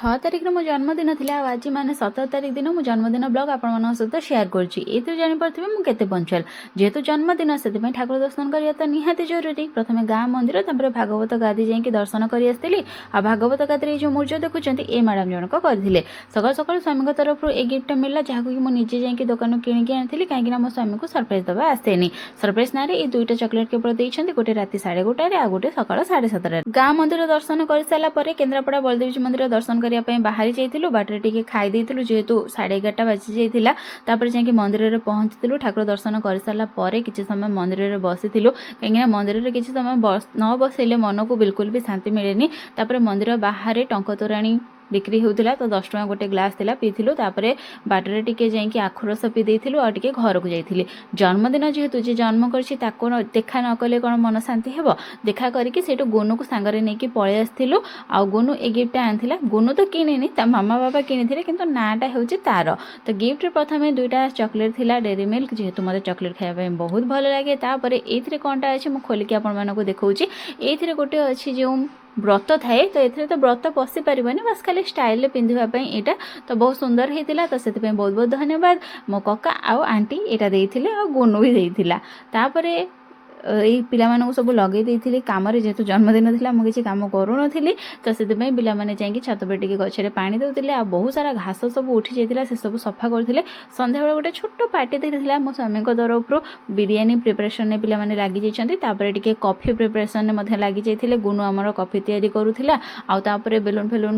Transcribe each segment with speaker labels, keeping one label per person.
Speaker 1: 6 ତାରିଖରେ ମୋ ଜନ୍ମଦିନ ଥିଲା ଆଉ ଆଜି ମାନେ 17 ତାରିଖ ଦିନ ମୁଁ ଜନ୍ମଦିନ ବ୍ଲଗ୍ ଆପଣମାନଙ୍କ ସହିତ ସେୟାର କରୁଛି। ଏଇଥିରୁ ଜାଣିପାରୁଥିବେ ମୁଁ କେତେ ପଞ୍ଚୁଆଲ। ଯେହେତୁ ଜନ୍ମଦିନ, ସେଥିପାଇଁ ଠାକୁର ଦର୍ଶନ କରିବା ତ ନିହାତି ଜରୁରୀ। ପ୍ରଥମେ ଗାଁ ମନ୍ଦିର, ତାପରେ ଭାଗବତ ଗାଦି ଯାଇକି ଦର୍ଶନ କରି ଆସିଥିଲି। ଆଉ ଭାଗବତ ଗାଦିରେ ଏଇ ଯେଉଁ ମୁର୍ଜ ଦେଖୁଛନ୍ତି, ଏ ମ୍ୟାଡ଼ାମ ଜଣକ କରିଥିଲେ। ସକାଳୁ ସକାଳୁ ସ୍ୱାମୀଙ୍କ ତରଫରୁ ଏ ଗିଫ୍ଟଟା ମିଳିଲା, ଯାହାକୁ କି ମୁଁ ନିଜେ ଯାଇକି ଦୋକାନରୁ କିଣିକି ଆଣିଥିଲି, କାହିଁକିନା ମୋ ସ୍ୱାମୀଙ୍କୁ ସରପ୍ରାଇଜ୍ ଦେବା ଆସେନି। ସରପ୍ରାଇଜ୍ ନାଁରେ ଏଇ ଦୁଇଟା ଚକୋଲେଟ୍ କେବଳ ଦେଇଛନ୍ତି, ଗୋଟେ ରାତି 11:30ରେ ଆଉ ଗୋଟେ ସକାଳ 7:30ରେ। ଗାଁ ମନ୍ଦିର ଦର୍ଶନ କରିସାରିଲା ପରେ କେନ୍ଦ୍ରାପଡ଼ା ବଳଦେବଜୀ ମନ୍ଦିର ଦର୍ଶନ କରିବା ପାଇଁ ବାହାରି ଯାଇଥିଲୁ। ବାଟରେ ଟିକେ ଖାଇ ଦେଇଥିଲୁ, ଯେହେତୁ 11:30 ବାଜି ଯାଇଥିଲା। ତାପରେ ଯାଇକି ମନ୍ଦିରରେ ପହଞ୍ଚିଥିଲୁ। ଠାକୁର ଦର୍ଶନ କରିସାରିଲା ପରେ କିଛି ସମୟ ମନ୍ଦିରରେ ବସିଥିଲୁ, କାହିଁକିନା ମନ୍ଦିରରେ କିଛି ସମୟ ନ ବସିଲେ ମନକୁ ବିଲକୁଲ ବି ଶାନ୍ତି ମିଳେନି। ତାପରେ ମନ୍ଦିର ବାହାରେ ଟଙ୍କ ତୋରାଣୀ ବିକ୍ରି ହେଉଥିଲା, ତ 10 ଟଙ୍କା ଗୋଟେ ଗ୍ଲାସ୍ ଥିଲା, ପିଇଥିଲୁ। ତାପରେ ବାଟରେ ଟିକେ ଯାଇକି ଆଖୁ ରସ ପିଇ ଦେଇଥିଲୁ ଆଉ ଟିକେ ଘରକୁ ଯାଇଥିଲି। ଜନ୍ମଦିନ ଯେହେତୁ, ଯିଏ ଜନ୍ମ କରିଛି ତାକୁ ଦେଖା ନ କଲେ କ'ଣ ମନ ଶାନ୍ତି ହେବ? ଦେଖା କରିକି ସେଇଠୁ ଗୁନୁକୁ ସାଙ୍ଗରେ ନେଇକି ପଳେଇ ଆସିଥିଲୁ। ଆଉ ଗୁନୁ ଏ ଗିଫ୍ଟଟା ଆଣିଥିଲା। ଗୁନୁ ତ କିଣିନି, ତା ମାମା ବାବା କିଣିଥିଲେ, କିନ୍ତୁ ନାଁଟା ହେଉଛି ତାର। ତ ଗିଫ୍ଟରେ ପ୍ରଥମେ ଦୁଇଟା ଚକୋଲେଟ୍ ଥିଲା, ଡେରି ମିଲ୍କ, ଯେହେତୁ ମୋତେ ଚକୋଲେଟ୍ ଖାଇବା ପାଇଁ ବହୁତ ଭଲ ଲାଗେ। ତାପରେ ଏଇଥିରେ କ'ଣଟା ଅଛି, ମୁଁ ଖୋଲିକି ଆପଣମାନଙ୍କୁ ଦେଖାଉଛି। ଏଇଥିରେ ଗୋଟେ ଅଛି ଯେଉଁ ବ୍ରତ ଥାଏ, ତ ଏଥିରେ ତ ବ୍ରତ ପଶି ପାରିବନି, ବାସ୍ ଖାଲି ଷ୍ଟାଇଲରେ ପିନ୍ଧିବା ପାଇଁ ଏଇଟା ତ ବହୁତ ସୁନ୍ଦର ହେଇଥିଲା। ତ ସେଥିପାଇଁ ବହୁତ ବହୁତ ଧନ୍ୟବାଦ। ମୋ କକା ଆଉ ଆଣ୍ଟି ଏଇଟା ଦେଇଥିଲେ ଆଉ ଗୁନୁ ବି ଦେଇଥିଲା। ତାପରେ ଏଇ ପିଲାମାନଙ୍କୁ ସବୁ ଲଗେଇ ଦେଇଥିଲି କାମରେ। ଯେହେତୁ ଜନ୍ମଦିନ ଥିଲା, ମୁଁ କିଛି କାମ କରୁନଥିଲି, ତ ସେଥିପାଇଁ ପିଲାମାନେ ଯାଇକି ଛାତ ଉପରେ ଟିକେ ଗଛରେ ପାଣି ଦେଉଥିଲେ ଆଉ ବହୁତ ସାରା ଘାସ ସବୁ ଉଠି ଯାଇଥିଲା, ସେସବୁ ସଫା କରୁଥିଲେ। ସନ୍ଧ୍ୟାବେଳେ ଗୋଟେ ଛୋଟ ପାର୍ଟି ଥିଲା ମୋ ସ୍ୱାମୀଙ୍କ ତରଫରୁ। ବିରିୟାନୀ ପ୍ରିପାରେସନରେ ପିଲାମାନେ ଲାଗିଯାଇଛନ୍ତି। ତାପରେ ଟିକେ କଫି ପ୍ରିପାରେସନରେ ମଧ୍ୟ ଲାଗିଯାଇଥିଲେ। ଗୁନୁ ଆମର କଫି ତିଆରି କରୁଥିଲା। ଆଉ ତାପରେ ବେଲୁନ ଫେଲୁନ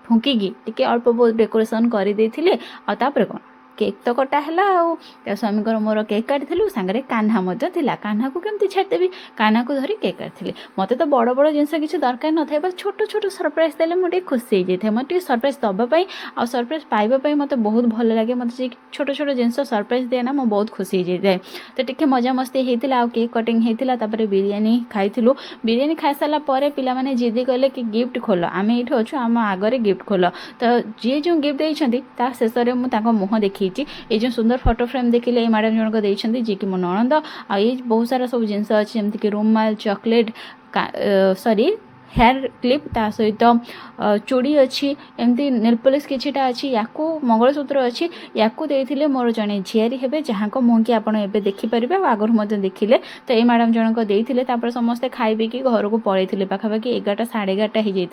Speaker 1: ଫୁଙ୍କିକି ଟିକେ ଅଳ୍ପ ବହୁତ ଡେକୋରେସନ୍ କରିଦେଇଥିଲେ। ଆଉ ତାପରେ କ'ଣ, କେକ୍ ତ କଟା ହେଲା। ଆଉ ତା ସ୍ୱାମୀଙ୍କର ମୋର କେକ୍ କାଟିଥିଲୁ। ସାଙ୍ଗରେ କାହ୍ନା ମଧ୍ୟ ଥିଲା। କାହ୍ନାକୁ କେମିତି ଛାଡ଼ିଦେବି? କାହ୍ନାକୁ ଧରି କେକ୍ କାଟିଥିଲି। ମୋତେ ତ ବଡ଼ ବଡ଼ ଜିନିଷ କିଛି ଦରକାର ନଥାଏ, ବାସ୍ ଛୋଟ ଛୋଟ ସରପ୍ରାଇଜ୍ ଦେଲେ ମୁଁ ଟିକେ ଖୁସି ହେଇଯାଇଥାଏ। ମୋତେ ଟିକେ ସରପ୍ରାଇଜ୍ ଦେବା ପାଇଁ ଆଉ ସରପ୍ରାଇଜ୍ ପାଇବା ପାଇଁ ମୋତେ ବହୁତ ଭଲ ଲାଗେ। ମୋତେ ଯେ ଛୋଟ ଛୋଟ ଜିନିଷ ସରପ୍ରାଇଜ୍ ଦିଏ ନା, ମୁଁ ବହୁତ ଖୁସି ହେଇଯାଇଥାଏ। ତ ଟିକେ ମଜାମସ୍ତି ହେଇଥିଲା ଆଉ କେକ୍ କଟିଂ ହେଇଥିଲା। ତାପରେ ବିରିୟାନୀ ଖାଇଥିଲୁ। ବିରିୟାନୀ ଖାଇସାରିଲା ପରେ ପିଲାମାନେ ଜିଦି କଲେ କି ଗିଫ୍ଟ ଖୋଲ, ଆମେ ଏଇଠି ଅଛୁ, ଆମ ଆଗରେ ଗିଫ୍ଟ ଖୋଲ। ତ ଯିଏ ଯେଉଁ ଗିଫ୍ଟ ଦେଇଛନ୍ତି, ତା ଶେଷରେ ମୁଁ ତାଙ୍କ ମୁହଁ ଦେଖେଇଛି। ଏଇ ଯେଉଁ ସୁନ୍ଦର ଫଟୋ ଫ୍ରେମ୍ ଦେଖିଲେ, ଏଇ ମ୍ୟାଡ଼ାମ୍ ଜଣକ ଦେଇଛନ୍ତି, ଯିଏକି ମୋ ନଣନ୍ଦ। ଆଉ ଏଇ ବହୁତ ସାରା ସବୁ ଜିନିଷ ଅଛି, ଯେମିତିକି ରୁମାଲ, ଚକୋଲେଟ୍, ସରି, ହେୟାର କ୍ଲିପ୍, ତା ସହିତ ଚୁଡ଼ି ଅଛି, ଏମିତି ନେଲ୍ ପଲିସ୍ କିଛିଟା ଅଛି, ୟାକୁ ମଙ୍ଗଳସୂତ୍ର ଅଛି। ୟାକୁ ଦେଇଥିଲେ ମୋର ଜଣେ ଝିଆରୀ ହେବେ, ଯାହାଙ୍କ ମୁହଁ କି ଆପଣ ଏବେ ଦେଖିପାରିବେ ଆଉ ଆଗରୁ ମଧ୍ୟ ଦେଖିଲେ। ତ ଏଇ ମ୍ୟାଡ଼ାମ୍ ଜଣକ ଦେଇଥିଲେ। ତାପରେ ସମସ୍ତେ ଖାଇ ପିଇକି ଘରକୁ ପଳେଇଥିଲେ। ପାଖାପାଖି 11ଟା 11:30 ହେଇଯାଇଥିଲା।